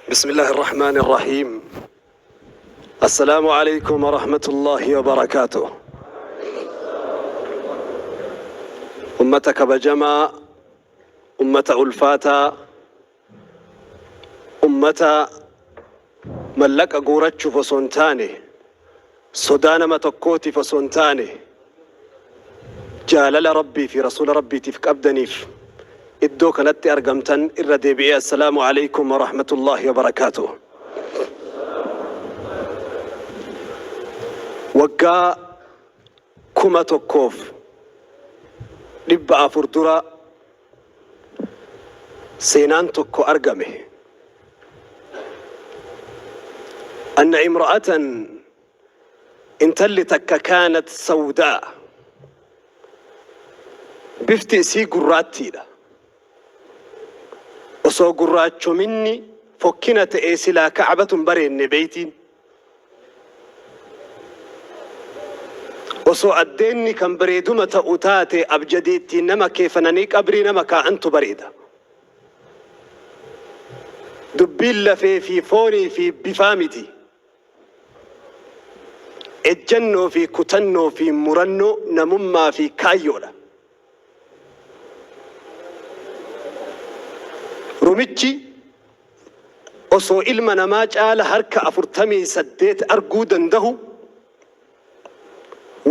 بسم الله الرحمن الرحيم. السلام عليكم ورحمة الله وبركاته. Ummata kabajamaa, ummata ulfaataa, ummata mallaqa guurachuuf osoo hin taane, sodaa nama tokkootiif osoo hin taane, jaalala Rabbii fi Rasuula Rabbiitiif qabdaniif iddoo kanatti argamtan, irra deebi'ee assalaamu alaikum wa rahmatullaahi wa barakaatuh. Waggaa 1400 dura seenaan tokko argame. Anna imra'atan, intalli takka, kaanat sawdaa, bifti isii gurraattiidha. Osoo gurraachominni fokkina ta'ee silaa Ka'batu hin bareenne beeytiin. Osoo addeenni kan bareeduma ta'u taate abjadii ittiin nama keefananii qabrii nama kaa'antu bareeda. Dubbiin lafee fi foonii fi bifaa miti. Ejjannoo fi kutannoo fi murannoo namummaa fi kaayyoodha. Rumichi osoo ilma namaa caala harka 48 arguu dandahu,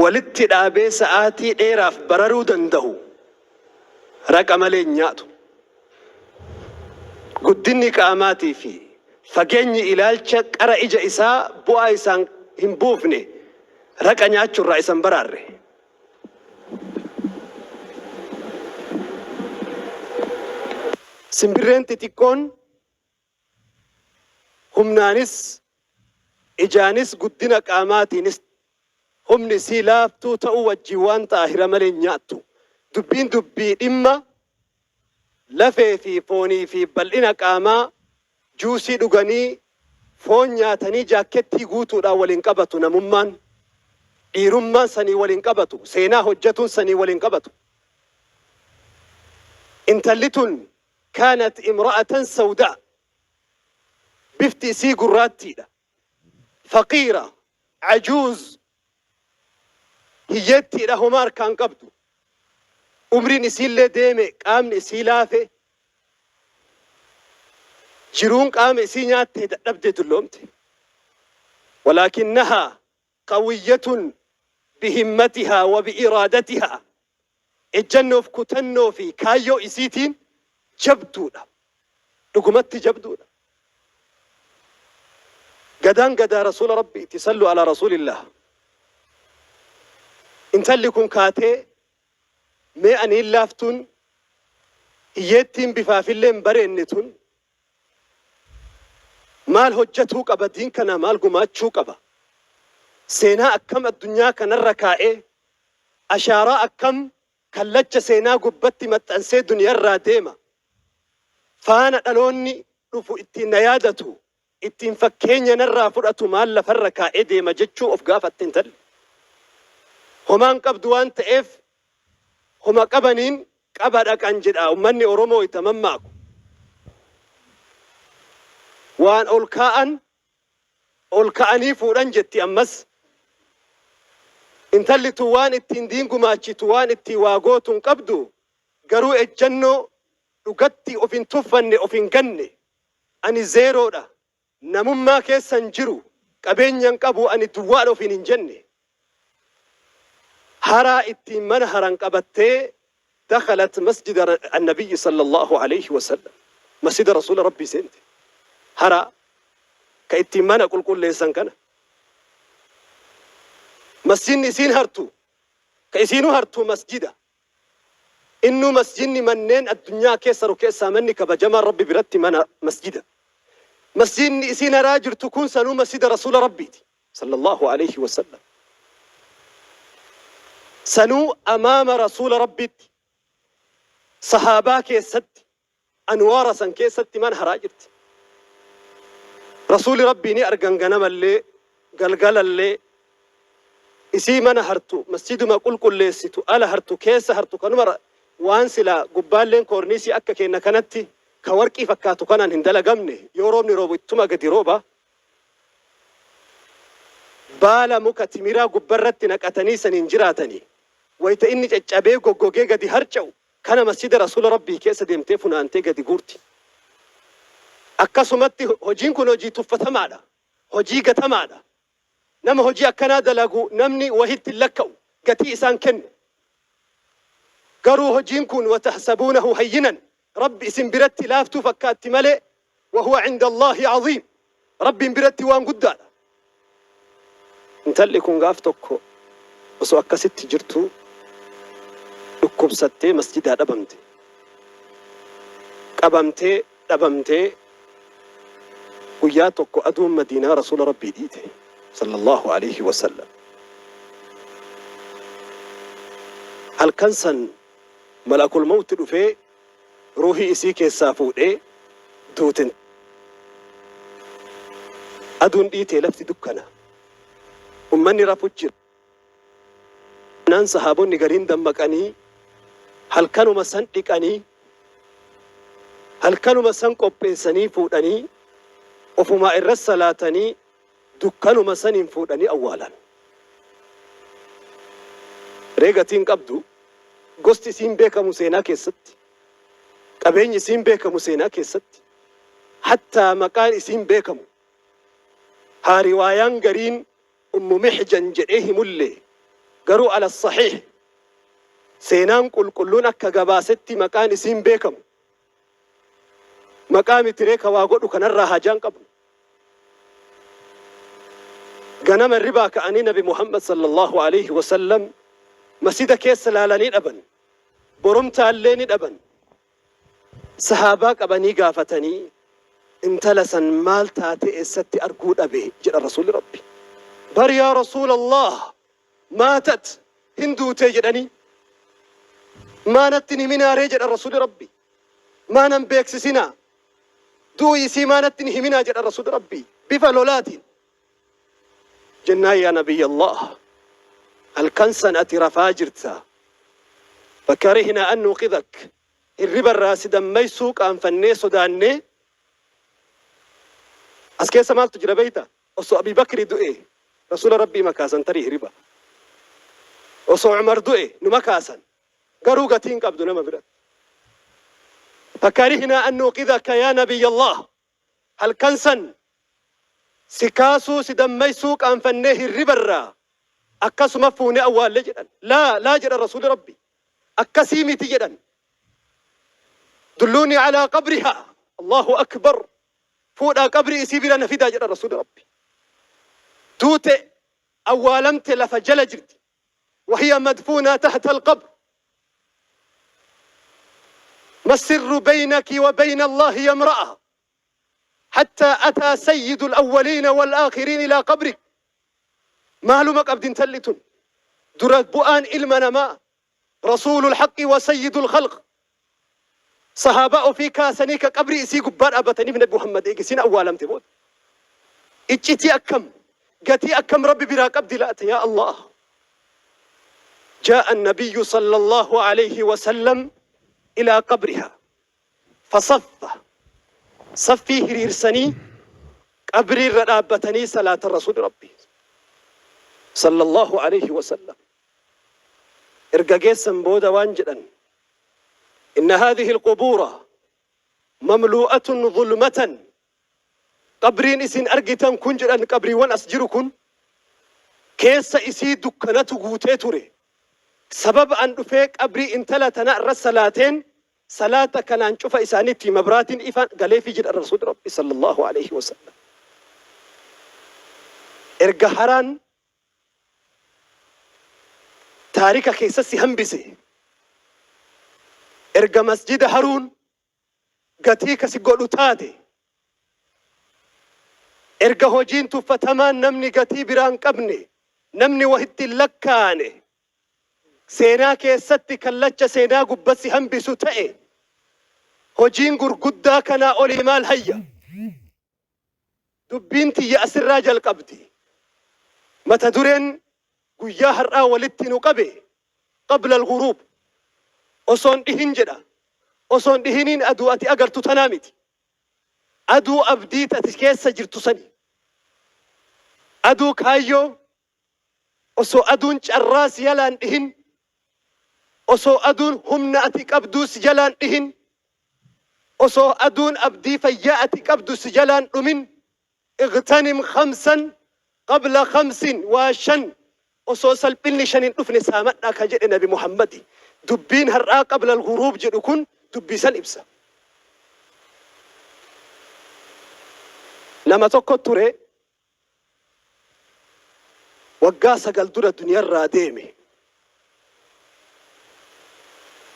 walitti dhaabee sa'aatii dheeraaf bararuu dandahu, raqa malee hin nyaatu. Guddinni qaamaatii fi fageenyi ilaalcha qara ija isaa bu'aa isaan hin buufne, raqa nyaachurraa isa hin baraarre. Simbirreen xixiqqoon humnaanis, ijaanis, guddina qaamaatiinis humni isii laaftuu ta'uu wajjiin waan xaahira malee hin nyaattu. Dubbiin dubbii dhimma lafee fi foonii fi bal'ina qaamaa, juusii dhuganii, foon nyaatanii jaakkettii guutuudhaan wal hin qabatu. Namummaan, dhiirummaan sanii wal hin qabatu, seenaa hojjatuun sanii wal hin qabatu. Intalli tun kaanat imra'atan sawdaa, bifti isii gurraattiidha, faqiira, ajuuz, hiyyeettiidha, homaa harkaa hin qabdu. Umriin isiillee deeme, qaamni isii laafe, jiruun qaama isii nyaattee dadhabdee dulloomte. Walaakinnahaa qawiyyatun bihimmatihaa wa bi'iraadatihaa, ejjannoof kutannoo fi kaayyoo isiitiin jabduudha. Dhugumatti jabduudha. Gadaan gadaa Rasuula Rabbiiti. Sallu alaa Rasuulillaah. Intalli kun kaatee, mee aniin laaftuun, hiyyeettiin bifaafillee hin bareenne tun maal hojjatuu qaba, diin kanaa maal gumaachuu qaba, seenaa akkam addunyaa kanarra kaa'ee, ashaaraa akkam kallacha seenaa gubbatti maxxansee duniyarraa deema, faana dhaloonni dhufu ittiin na yaadatu, ittiin fakkeenya narraa fudhatu maal lafarra kaa'ee deema jechuu of gaafatte intalli. Homaan qabdu waan ta'eef homa qabaniin qaba dhaqan jedha ummanni Oromoo itti mammaaku. Waan ol kaa'an ol ka'anii fuudhan jetti ammas. Intalli tun waan ittiin diin gumaachitu, waan ittiin waa gootu hin qabdu, garuu ejjannoo dhugatti of hin tuffanne, of hin ganne. Ani zeeroodha, namummaa keessa hin jiru, qabeenya hin qabu, ani duwwaadha ofiin hin jenne. Haraa ittiin mana haran qabattee dakhalat masjida annabiyyi sallallahu alayhi wasallam, masjida Rasuula Rabbii seente. Haraa ka ittiin mana qulqulleessan kana, masjidni isiin hartu, ka isiinuu hartu masjida. Innuu masjidni manneen addunyaa keessa jiru keessaa manni kabajamaan Rabbi biratti mana masjida. Masjidni isiin haraa jirtu kun sanuu masjida Rasuula Rabbiiti sallallahu alayhi wasallam. Sanuu amaama Rasuula Rabbiitti, sahaabaa keessatti, anwaara san keessatti mana haraa jirti. Rasuuli Rabbii ni argan, ganamallee galgalallee isii mana hartu, masjiduma qulqulleessitu, ala hartu, keessa hartu. Kanuma waan silaa gubbaalleen koorniisii akka kenna kanatti. Ka warqii fakkaatu kanaan hin dalagamne, yoo roobni roobu ittuma gadi rooba. Baala muka timiraa gubbarratti naqatanii saniin jiraatanii. Wayta inni caccabee goggogee gadi harca'u kana masjida Rasuula Rabbii keessa deemtee funaantee gadi guurti. Akkasumatti hojiin kun hojii tuffatamaadha. Hojii gatamaadha. Nama hojii akkanaa dalagu namni wahitti hin lakka'u, gatii isaan kennu. Garuu hojiin kun watahsabuunahu hayyinan Rabbi isin biratti laaftuu fakkaatti malee wahuwa cinda Allaahi aziim Rabbiin biratti waan guddaadha. Intalli kun gaaf tokko osoo akkasitti jirtuu dhukkubsattee masjidaa dhabamte. Qabamtee dhabamtee guyyaa tokko aduun Madiinaa Rasuula Rabbii dhiite sallallaahu aleyhi wasallam. Halkan san Malakul mawti dhufee ruuhii isii keessaa fuudhee duute. Aduun dhiitee lafti dukkana. Ummanni rafu jira. Naan sahaabonni gariin dammaqanii halkanuma san dhiqanii halkanuma san qopheessanii fuudhanii ofumaa irra salaatanii dukkanuma saniin fuudhanii awwaalan. Ree gatii hin qabdu, gosti isii hin beekamu seenaa keessatti, qabeenyi isii hin beekamu seenaa keessatti, hattaa maqaan isii hin beekamu. Haa riwaayaan gariin Ummu Mihjan jedhee himullee, garuu ala sahiih seenaan qulqulluun akka gabaasetti maqaan isii hin beekamu. Maqaa mitiree ka waa godhu kanarraa haajaa hin qabnu. Ganama hirribaa ka'anii Nabi Muhammad sallallahu alaihi wasallam masjida keessa laalanii dhaban. Borumtaallee ni dhaban. Sahaabaa qabanii gaafatanii intala san maal taatee eessatti arguu dhabe jedhan Rasuulli Rabbi. Bar yaa Rasuulallah maatat hin duutee jedhanii. Maa natti hin himinaa ree jedhan Rasuulli Rabbi. Maa nan beeksisinaa. Du'uu isii maa natti hin himinaa jedhan Rasuulli Rabbi. Bifa lolaatiin. Jennaan yaa Nabiyyallaah halkan san ati rafaa jirta. Fakarihnaa an nuuqidak hirriba irraa si dammaysuu qaanfannee sodaannee. As keessa maaltu jira beeyta? Osoo Abii Bakri du'e Rasuula Rabbii ima kaasan tarii hiriba. Osoo Umar du'e numa kaasan. Garuu gatii hin qabdu nama biratti. Fakarihnaa an nuuqidaka yaa Nabiyyallaah halkan san si kaasuu si dammaysuu qaanfannee hirriba irraa akkasuma fuunee awwaalle jedhan. Laa laa jedhan Rasuulli Rabbii. Akkasii miti jedhan. Dulluunii alaa qabrihaa. Allahu akbar. Fuudhaa qabrii isii bira na fidaa jedhan Rasuulli Rabbi. Duute awwaalamte lafa jala jirti. Wahiya madfuunaa tahta alqabr. Ma sirru beynaki wa beyna Allaahi ya imra'a hattaa ataa sayyidu alawwaliina wal-aakhiriin ilaa qabrik. Maaluma qabdi intalli tun? Dura bu'aan ilma namaa, Rasuulul haqqi wa sayyidul khalq, sahaabaa ofii kaasanii ka qabrii isii gubbaa dhaabataniif Nabi Muhammad eega isiin awwaalamte booda. Iccitii akkam, gatii akkam Rabbi biraa qabdi laata yaa Allaah. Jaa'a an-nabiyyu sallallahu alayhi wa sallam ilaa qabrihaa fasaffa saffii hiriirsanii qabrii irra dhaabbatanii salaatan Rasuulli Rabbii sallallahu alayhi wa sallam. Erga geessan booda waan jedhan, Inna haadhihi alqubuura mamluu'atun zulmatan Qabriin isin argitan kun jedhan qabriiwwan as jiru kun keessa isii dukkanatu guutee ture. Sababa an dhufee qabrii intala tanaa irra salaateen salaata kanaan cufa isaaniitti mabraatiin ifa galeefii jedhan Rasuulli Rabbi sallallahu alaihi wasallam. Erga haraan taarika keessa si hambise, erga masjida haruun gatii ka si godhu taate, erga hojiin tuffatamaan namni gatii biraa hin qabne, namni wahitti hin lakkaa'ane, seenaa keessatti kallacha seenaa gubba si hambisu ta'e, hojiin gurguddaa kanaa olii maal hayya? Dubbiin tiyya asirraa jalqabdi. Mata dureen guyyaa har'aa walitti nu qabe qabla al-ghuruub osoon dhihin jedha. Osoo hin dhihiniin aduu ati agartu tanaa miti. Aduu abdii ati keessa jirtu sani. Aduu kaayyoo osoo aduun carraa si jalaan dhihin, osoo aduun humna ati qabduu si jalaan dhihin, osoo aduun abdii fayyaa ati qabdu si jalaan dhumin, Ightanim khamsan qabla khamsin, waa shan osoo salphinni shan hin dhufne saamadhaa ka jedhe Nabi Muhammadi. Dubbiin har'aa qabla al-ghuruub jedhu kun dubbii san ibsa. Nama tokko ture waggaa 9 dura duniyarraa deeme.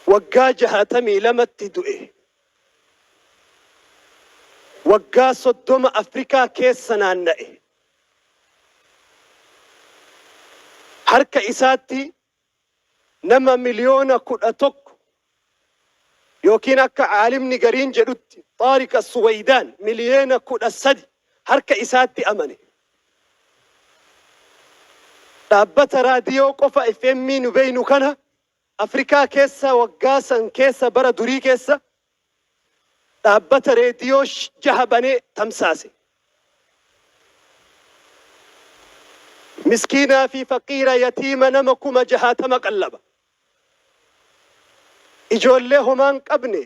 Waggaa 62tti du'e. Waggaa 30 Afrikaa keessa naanna'e. Harka isaatti nama miliyoona 11 yookiin akka aalimni gariin jedhutti Xaariq As-Suwaydaan miliyoona 13 harka isaatti amane. Dhaabbata raadiyoo qofa FM nu beeynu kana Afrikaa keessa waggaa san keessa bara durii keessa dhaabbata reediyoo jaha banee tamsaase. Miskiinaa fi faqiira yatiima nama 60,000 qallaba. Ijoollee homaa hin qabne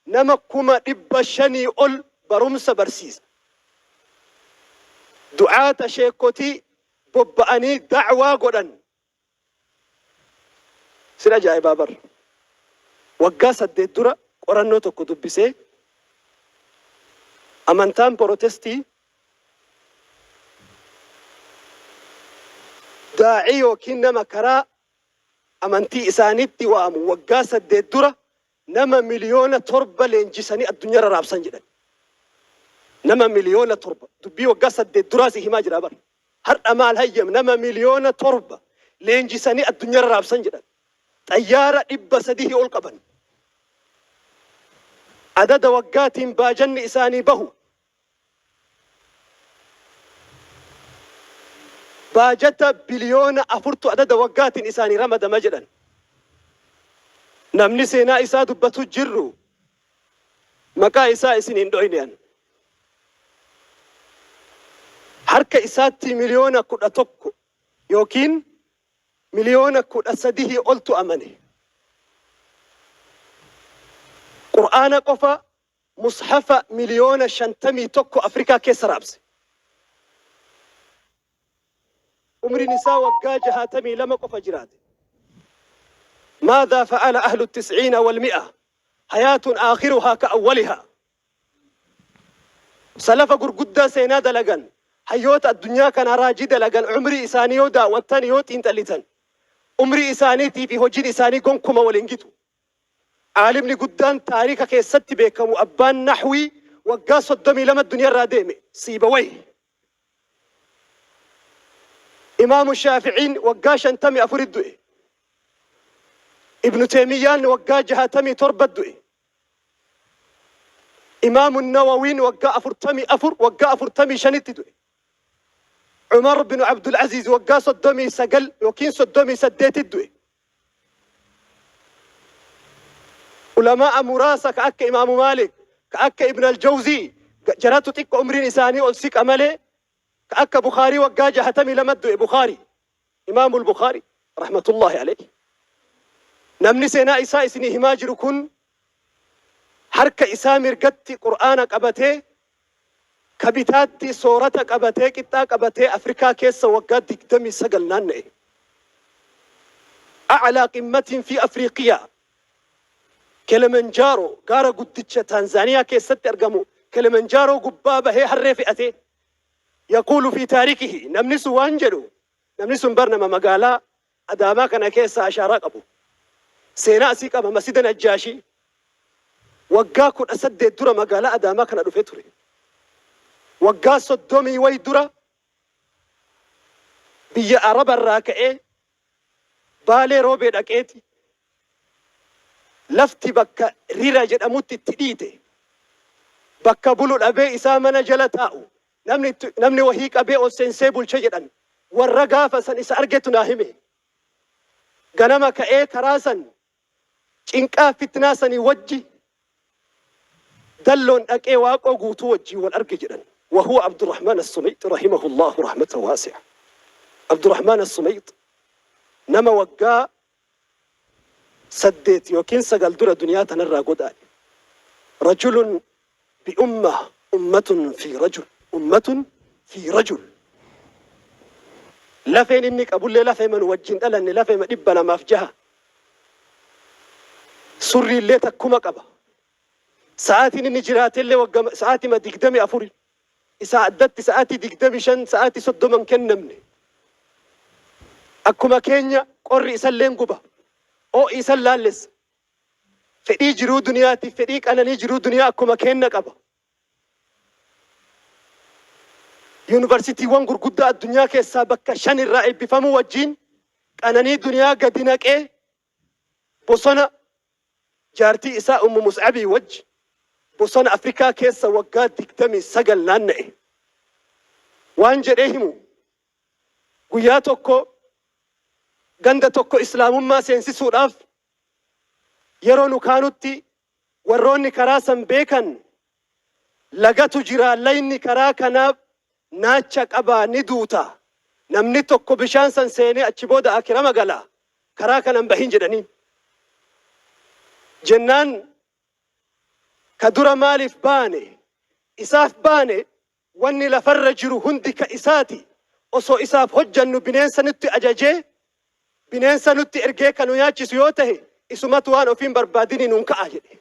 nama 500,000 ol barumsa barsiisa. Du'aata sheekkotii bobba'anii da'waa godhan. Sin ajaa'ibaa bar. Waggaa 8 dura qorannoo tokko dubbisee amantaan Porotestii daa'ii yookiin nama karaa amantii isaaniitti waamu waggaa 8 dura nama 7,000,000 leenjisanii addunyaarra raabsan jedhan. Nama 7,000,000 dubbii waggaa 8 duraa si himaa jira bar. Har'a maal hayyam nama 7,000,000 leenjisanii addunyarra raabsan jedhan. Xayyaara 300 ol qaban. Adada waggaatiin baajanni isaanii bahu. Baajata biliyoona afurtu adada waggaatiin isaanii ramadama jedhan. Namni seenaa isaa dubbatu jirru maqaa isaa isin hin dhoyne an. Harka isaatti 11,000,000 yookiin 13,000,000 oltu amane. Qur'aana qofa mushafa 51,000,000 Afrikaa keessa raabse. Umriin isaa waggaa 62 qofa jiraate. Maadhaa fa'ala ahlu tis'iina wal mi'a hayaatun aakhiruhaa ka awwalihaa. Salafa gurguddaa seenaa dalagan, hayyoota addunyaa kanaa raajii dalagan umrii isaanii yoo daawwattan, yoo xiinxallitan, umrii isaaniitii fi hojiin isaanii gonkuma wal hin gitu. Aalimni guddaan taariika keessatti beekamu abbaan nahwii waggaa 32 addunyaarraa deeme, Siibawayh. Imaamu Shaafi'iin waggaa 54 du'e. Ibnu Teeymiyyaan waggaa 67 du'e. Imaamu Nawawiin waggaa 44, waggaa 45tti du'e. Umar bin Abdul Aziz waggaa 39 yookiin 38tti du'e. Ulamaa'a muraasa ka akka Imaamu Maalik, ka akka Ibn al-Jawzii, jaratu xiqqo umriin isaanii ol siqa malee, ka akka Bukhaarii waggaa 62 du'e Bukhaarii. Imaamul Bukhaarii rahmatullahi alayhi. Namni seenaa isaa isinii himaa jiru kun harka isaa mirgatti Qur'aana qabatee, ka bitaatti soorata qabatee, qixxaa qabatee Afrikaa keessa waggaa 29 naanna'e. A'laa qimmatin fi Afriiqiyaa. Kilimanjaaroo gaara guddicha Taanzaaniyaa keessatti argamu Kilimanjaaroo gubbaa bahee harree fe'atee yaquulu fi taarikihi namni sun waan jedhu namni sun bar nama magaalaa Adaamaa kana keessaa ashaaraa qabu. Seenaa asii qaba Masjida Najjaashii waggaa 18 dura magaalaa Adaamaa kana dhufee ture. Waggaa soddomii wayi dura biyya Araba irraa ka'ee Baalee Roobee dhaqeeti lafti bakka Rira jedhamutti itti dhiite. Bakka bulu dhabee isaa mana jala taa'u namni itti namni wahii qabee ol seensee bulche jedhan. Warra gaafa san isa argetu naa hime. Ganama ka'ee karaa san cinqaa fitnaa sanii wajji Dalloon dhaqee Waaqoo Guutuu wajjiin wal arge jedhan. Wahuwa Abdurrahmaan As-Sumeyx rahimahullaahu rahmatan waasi'a. Abdurrahmaan As-Sumeyx nama waggaa 8 ykn 9 dura duniyaa tanarraa godaane. Rajulun bi ummah, ummatun fi rajul, ummatun fi rajul. Lafeen inni qabullee lafeema nu wajjin dhalanne lafeema 206. Surriillee takkuma qaba. Sa'aatiin inni jiraatellee waggama sa'aatima 24. Isaa addatti sa'aatii 25, sa'aatii 30 hin kennamne. Akkuma keenya qorri isalleen guba. Oo'i isan laallessa. Fedhii jiruu duniyaatiif fedhii qananii jiruu duniyaa akkuma keenna qaba. Yuunivarsitiiwwan gurguddaa addunyaa keessaa bakka 5 irraa eebbifamuu wajjiin qananii duniyaa gadi naqee bosona jaartii isaa Ummu Mus'abii wajji bosona Afrikaa keessa waggaa 29 naanna'e. Waan jedhee himu guyyaa tokko ganda tokko Islaamummaa seensisuudhaaf yeroo nu kaanutti warroonni karaa san beekan lagatu jira layni karaa kanaa naacha qabaa ni duuta namni tokko bishaan san seenee achi booda aakirama gala karaa kana hin bahin jedhaniin. Jennaan ka dura maaliif baane isaaf baane wanni lafarra jiru hundi ka isaati osoo isaaf hojjannu bineensa nutti ajajee bineensa nutti ergee ka nu nyaachisu yoo tahe isumatu waan ofii hin barbaadinii nuun ka'a jedhe.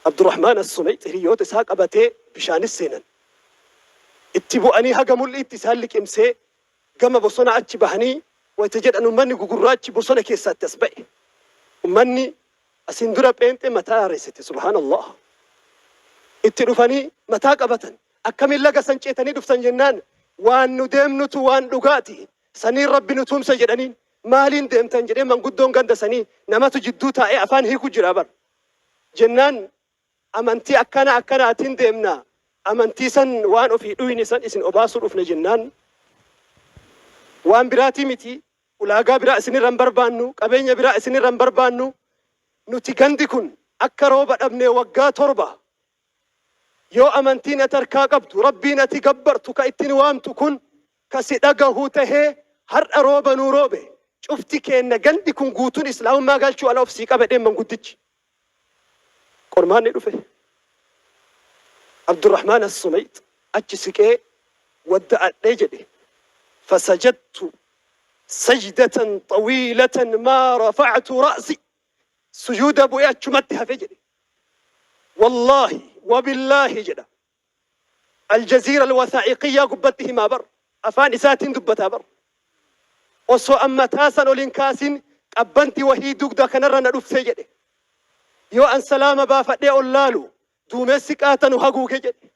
Abdurrahmaan As-Sumeyx hiriyyoota isaa qabatee bishaanis seenan. Itti bu'anii haga mul'iitti isaan liqimsee gama bosonaa achi bahanii wayta jedhan ummanni gugurraachi bosona keessaa itti as ba'e. Ummanni asiin dura pheenxee mataa haaressite subhaanallah. Itti dhufanii mataa qabatan. Akkamiin laga san ceetanii dhuftan jennaan waan nu deemnutu waan dhugaati. Saniin Rabbi nu tumsa jedhaniin. Maaliin deemtan jedhee manguddoon ganda sanii namatu jidduu taa'ee afaan hiiku jira bar. Jennaan amantii akkana akkanaatiin deemna amantii san waan ofii dhuyne san isin obaasuu dhufne jennaan waan biraatii miti ulaagaa biraa isinirra hin barbaannu qabeenya biraa isinirra hin barbaannu nuti gandi kun akka rooba dhabnee waggaa 7 yoo amantiin ati harkaa qabdu rabbiin ati gabbartu ka ittiin waamtu kun ka si dhagahu tahee har'a rooba nuu roobe cufti keenna gandi kun guutuun islaamummaa galchuu ala of sii qaba jedheen manguddichi. Qormaanni dhufe. Abdurrahmaan As-Sumeyx achi siqee wadda'adhee jedhe. Fasajadtu sajdatan xawiilatan maa rafa'tu ra'si. Sujuuda bu'ee achumatti hafe jedhe. Wallaahi wabillaahi jedha. Aljaziira Alwasaa'iqiyyaa gubbatti himaa bar. Afaan isaatiin dubbataa bar. Osoo an mataa san ol hin kaasin qabbanti wahii dugda kanarra na dhufte jedhe. Yoo an salaama baafadhee ol laalu duumessi qaata nu haguuge jedhe.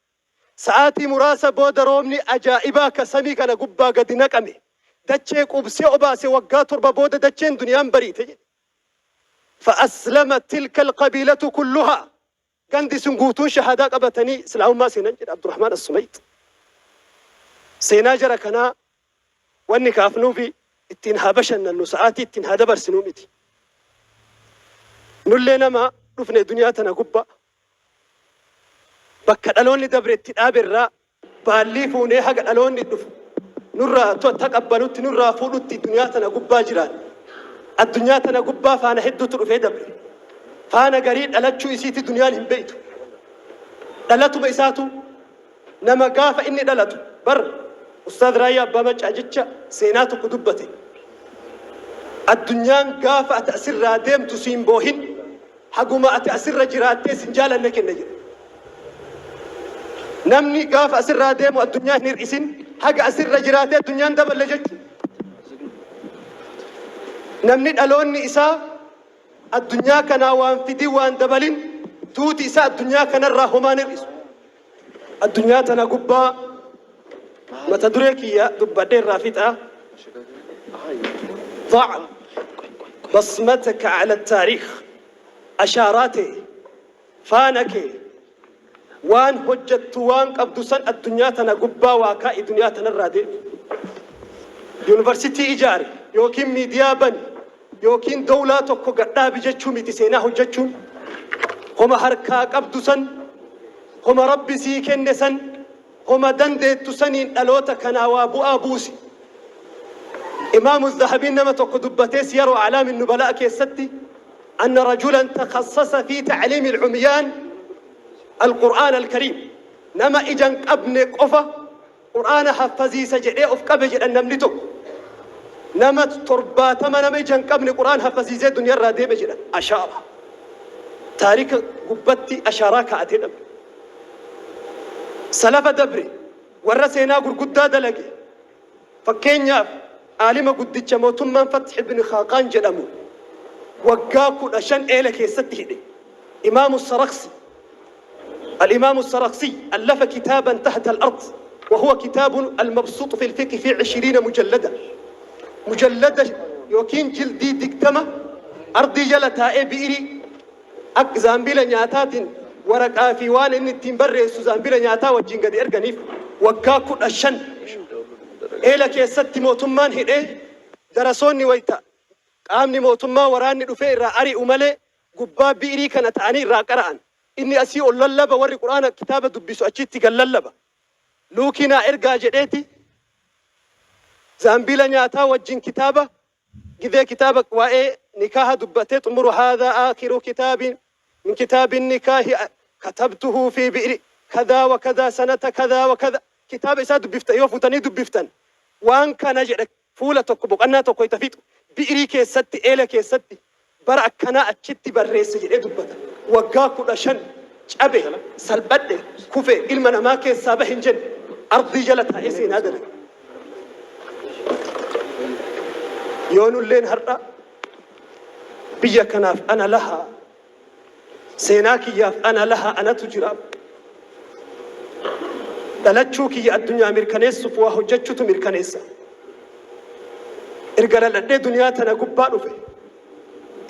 Sa'aatii muraasa booda roobni ajaa'ibaa ka samii kana gubbaa gadi naqame dachee quubsee obaase waggaa 7 booda dacheen duniyaan bariite jedhe. Fa aslamat tilka alqabiilatu kulluhaa Gandi sun guutuun shahaadaa qabatanii Islaamummaa seenan jedha Abdurrahmaan As-Sumeyx. Seenaa jara kanaa wanni kaafnuufi ittiin haa bashannannu, sa'aatii ittiin haa dabarsinuu miti. Nullee nama dhufne duniyaa tana gubbaa bakka dhaloonni dabre itti dhaabe irraa baallii fuunee haga dhaloonni dhufu nurraa taqabbalutti nurraa fuudhutti duniyaa tana gubbaa jiraanne. Addunyaa tana gubbaa faana hedduutu dhufee dabre. Faana garii dhalachuu isiiti duniyaan hin beeytu. Dhalatuma isaatu nama gaafa inni dhalatu bar Ustaaz Raayyaa Abbaa Maccaa jecha seenaa tokko dubbate. Addunyaan gaafa ati asirraa deemtu siin boohin Haguma ati asirra jiraattee sin jaalanne kenna jedhe. Namni gaafa asirraa deemu addunyaa hin hir'isin haga asirra jiraatee addunyaan daballe jechuudha. Namni dhaloonni isaa addunyaa kanaa waan fidin waan dabalin duuti isaa addunyaa kanarraa homaan hir'isu. Addunyaa tana gubbaa mata duree kiyya dubbadhee irraa fixa. ضع بصمتك على التاريخ ashaaraa tee faana kee waan hojjattu waan qabdu san addunyaa tana gubbaa waa kaa'i duniyaa tanarraa deemi. Yuunivarsitii ijaari yookiin miidiyaa bani yookiin dowlaa tokko gad dhaabi jechuu miti seenaa hojjachuun. Homa harkaa qabdu san, homa Rabbi sii kenne san, homa dandeettu saniin dhaloota kanaa waa bu'aa buusi. Imaamu Zahabiin nama tokko dubbatee Siyaru A'laami Nubalaa keessatti anna rajulan takhassasa fi ta'liimi al-umyaan al-Qur'aan al-Kariim. Nama ija hin qabne qofa Qur'aana haffaziisa jedhee of qabe jedhan namni tokko. Nama 70 nama ija hin qabne Qur'aan haffaziisee duniyarraa deeme jedhan. Ashaara. Taarika gubbatti ashaaraa kaa'atee dhabe. Salafa dabre warra seenaa gurguddaa dalage. Fakkeenyaaf aalima guddicha mootummaan Fath ibn Khaaqaan jedhamu waggaa 15 eela keessatti hidhe. Imaamu Saraksi الإمام السرخسي ألف كتابا تحت الأرض وهو كتاب المبسوط في الفقه في 20 مجلدة مجلدة yookiin jildii 20 ardii jala taa'ee bi'irii akka zaambila nyaataatiin waraqaa fi waan inni ittiin barreessu zaambila nyaataa wajjin gadi erganiif waggaa 15 eela keessatti mootummaan hidhee darasoonni wayta qaamni mootummaa waraanni dhufee irraa ari'u malee gubbaa bi'irii kana ta'anii irraa qara'an. Inni asii ol lallaba warri Qur'aana kitaaba dubbisu achitti gad lallaba. Luukii naa ergaa jedheeti zaambiila nyaataa wajjin kitaaba gizee kitaaba waa'ee nikaaha dubbatee xumuru haadhaa aakiru kitaabin min kitaabin nikaahi katabtuhu fi bi'ri kadaa wa kadaa sanata kadaa wa kada kitaaba isaa dubbiftan yoo fuutanii dubbiftan waan kana jedha Fuula tokko boqannaa tokko ita fixu bi'irii keessatti eela keessatti bara akkanaa achitti barreesse jedhee dubbata. Waggaa 15 cabe, salphadhe, kufe, ilma namaa keessaa bahe hin jenne. Ardii jala taa'ee seenaa dalage. Yoo nulleen har'a biyya kanaaf ana lahaa, seenaa kiyyaaf ana lahaa anatu jiraaf. Dhalachuu kiyya addunyaa mirkaneessuuf waa hojjechuutu mirkaneessa. Erga dhaladhee duniyaa tana gubbaa dhufe,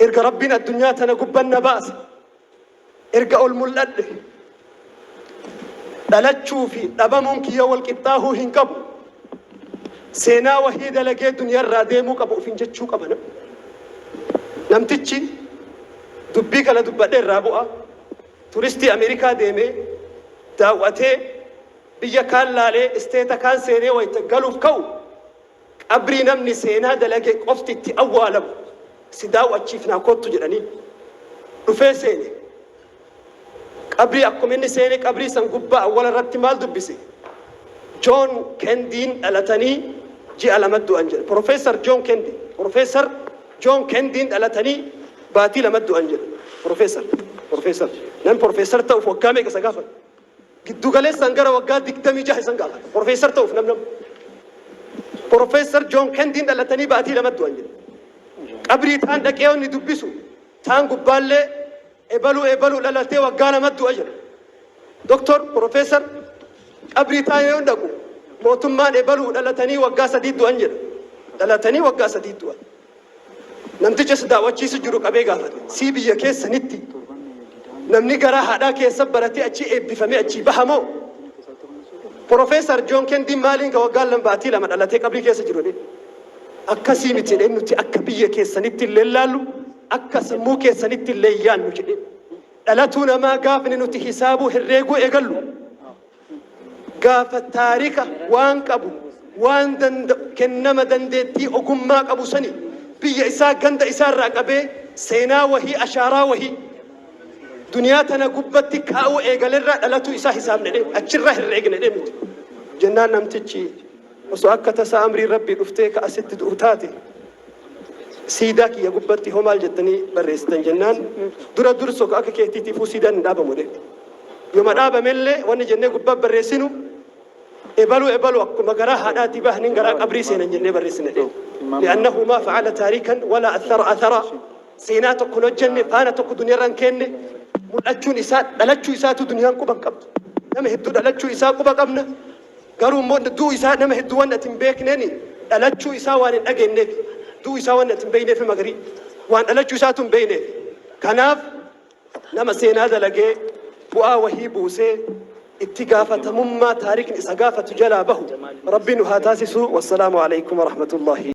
erga Rabbiin addunyaa tana gubban na baase, erga ol mul'adhe, dhalachuu fi dhabamuun kiyya wal qixxaahuu hin qabu. Seenaa wahii dalagee duniyarraa deemuu qaba ofiin jechuu qaba namni. Namtichi dubbii kana dubbadhee irraa bu'a. Turistii Ameerikaa deemee daaw'atee biyya kaan laalee isteeta kaan seenee wayta galuuf ka'u qabrii namni seenaa dalage qofti itti awwaalamu si daaw'achiifnaa koottu jedhaniin. Dhufee seene. Qabrii akkuma inni seene qabrii san gubbaa awwala irratti maal dubbise? Joon Kendiin dhalatanii ji'a lama du'an jedhe. Profeesar Joon Kendi. Profeesar Joon Kendiin dhalatanii baatii lama du'an jedhe. Profeesar. Profeesar. Namni profeesar ta'uuf waggaa meeqa isa gaafata? Giddu galeessaan gara waggaa 26 isan gaafata. Profeesar ta'uuf nam nam. Profeesar Joon Kendiin dhalatanii baatii lama du'an jedhe. Qabrii taan dhaqee inni dubbisu taan gubbaallee Ebalu ebalu dhalatee waggaa lama du'a jedha. Doktor, Professor, qabrii taa'ee yoon dhaqu mootummaan ebalu dhalatanii waggaa 3 du'an jedha. Dhalatanii waggaa 3 du'an. Namticha isa daawwachiisu jiru qabee gaafate. Sii biyya keessanitti namni garaa haadhaa keessa baratee achii eebbifamee achii baha moo? Professor Joon Kendiin maaliin ka waggaa 2 baatii 2 dhalatee qabrii keessa jiru jedhee. Akkasii miti jedheen nuti akka biyya keessanitti illee laallu akka sammuu keessanitti illee hin yaannu jedheen. Dhalatuu namaa gaafni nuti hisaabuu herreeguu eegallu gaafa taarika waan qabu waan danda'u kennama dandeettii ogummaa qabu sani biyya isaa ganda isaa irraa qabee seenaa wahii ashaaraa wahii duniyaa tana gubbatti kaa'uu eegalerraa dhalatuu isaa hisaabne jedheen achirraa herreegne jedheen nuti. Jennaan namtichi Osoo akka tasaa amriin Rabbii dhuftee ka asitti du'u taate siidaa kiyya gubbatti hoo maal jettanii barreessitan jennaan dura durso ka akka keetiitiifuu siidaan hin dhaabamu jedheen. Yoma dhaabamellee wanni jennee gubbaa barreessinu ebalu ebalu akkuma garaa haadhaatii bahaniin garaa qabrii seenan jennee barreessina jedheen. Li'annahu maa facala taarikan walaa athara athara seenaa tokko hin hojjenne faana tokko duniyarra hin keenne mul'achuun isaa dhalachuu isaatu duniyaan quba hin qabdu. Nama hedduu dhalachuu isaa quba qabna. Garuu immoo du'uu isaa nama hedduu waan ati hin beekneeni dhalachuu isaa waan hin dhageenneef du'uu isaa waan ati hin beekneef magarii waan dhalachuu isaatu hin beekneef. Kanaaf nama seenaa dalagee bu'aa wahii buusee itti gaafatamummaa taarikni isa gaafatu jalaa bahu Rabbi nu haa taasisu. Wassalaamu alaikum warahmatullahi.